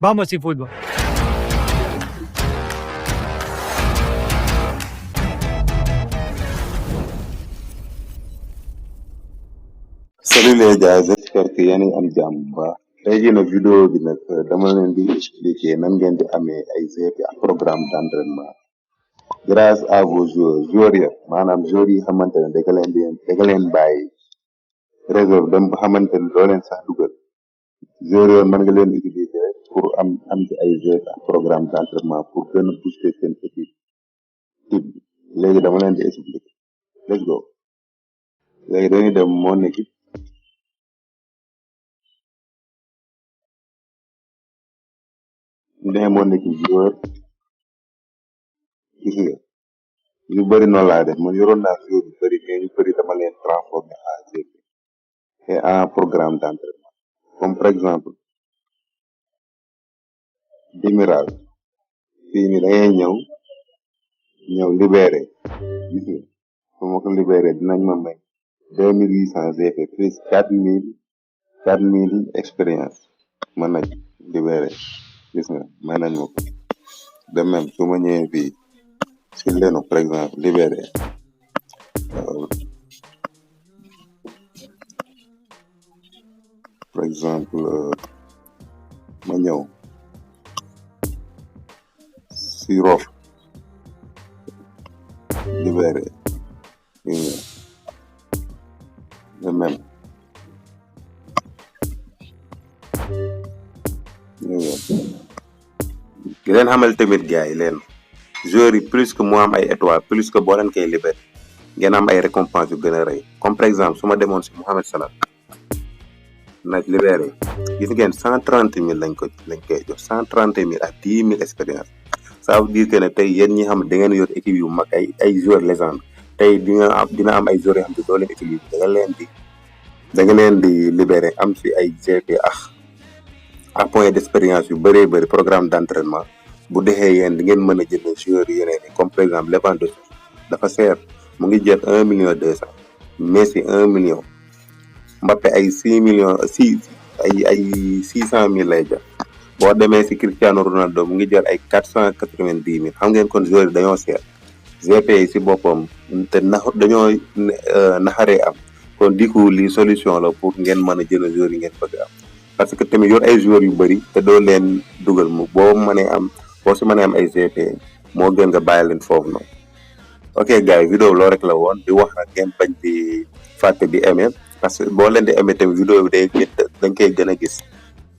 Vamos Efootball. Salut les gars, j'espère que yéen a ngi am jàmm bu baax. Tey jii nag vidéo bi nag dama leen di expliquer nan ngeen di amee ay GP ak programme d'entraînement grâce à vos joueurs ya maanaam joueurs yi xamante ne da nga leen bàyyi réserve dem ba xamante ne doo leen sax dugal joueurs yooyu mën nga leen utiliser pour am ci ay GP ak programme d'entraînement pour gën a booster seen équipe bi léegi dama leen di expliquer let's go léegi dañuy dem mon équipe. ne moo nekk joueur gis nga ñu bëri noonu laa def man yoroon naa joueur yu bëri mais ñu bëri dama leen transformé en GP et en programme d'entraînement comme par exemple Demiral fii nii da ngay ñëw libéré gis nga su ma ko libéré dinañ ma may 2800 GP plus 4000 expérience mën nañ libéré gis nga may nañ ma ko de même su ma ñëwee fii si leenu par exemple libéré par exemple ma ñëw si rof libéré de même di leen xamal tamit gars yi leen joueurs yi plus que mu am ay étoiles plus que boo leen koy libéré ngeen am ay récompenses yu gën a rëy comme par exemple su ma demoon si Mohamed Salah nag libéré gis ngeen 130 000 lañ koy jox 130 000 ak 10 000 expérience ça veut dire que ne tey yéen ñi xam da ngeen yor équipe yu mag ay joueurs légende tey dina am ay joueurs yoo xam ne doo leen utiliser da nga leen di libéré am si ay GP à point d'expérience yu bëree bëri programme d'entraînement bu dexee yéen di ngeen mën a jënd joueurs yeneen yi comme par exemple Lewandowski dafa seer mu ngi jël 1,2 million Messi 1 million Mbappé ay 6 millions ay 600 000 lay jël boo demee si Cristiano Ronaldo mu ngi jël ay 490 000 xam ngeen kon joueurs yi dañoo seer GP yi si boppam te dañoo naxaree am kon di ko lii solution la pour ngeen mën a jënd joueurs yi ngeen bëgg am parce que tamit yor ay joueurs yu bëri te doo leen dugal mu boo si mënee am ay GP moo gën nga bàyyi leen foofu noonu. ok gars yi vidéo loo rek la woon di wax nag ngeen bañ di fàtte di aimer parce que boo leen di aimer tamit vidéo bi dañ koy gën a gis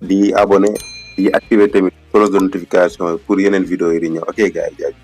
di abonné di activer tamit cloche de notification pour yeneen vidéo yi di ñëw ok gars yi jaajëf.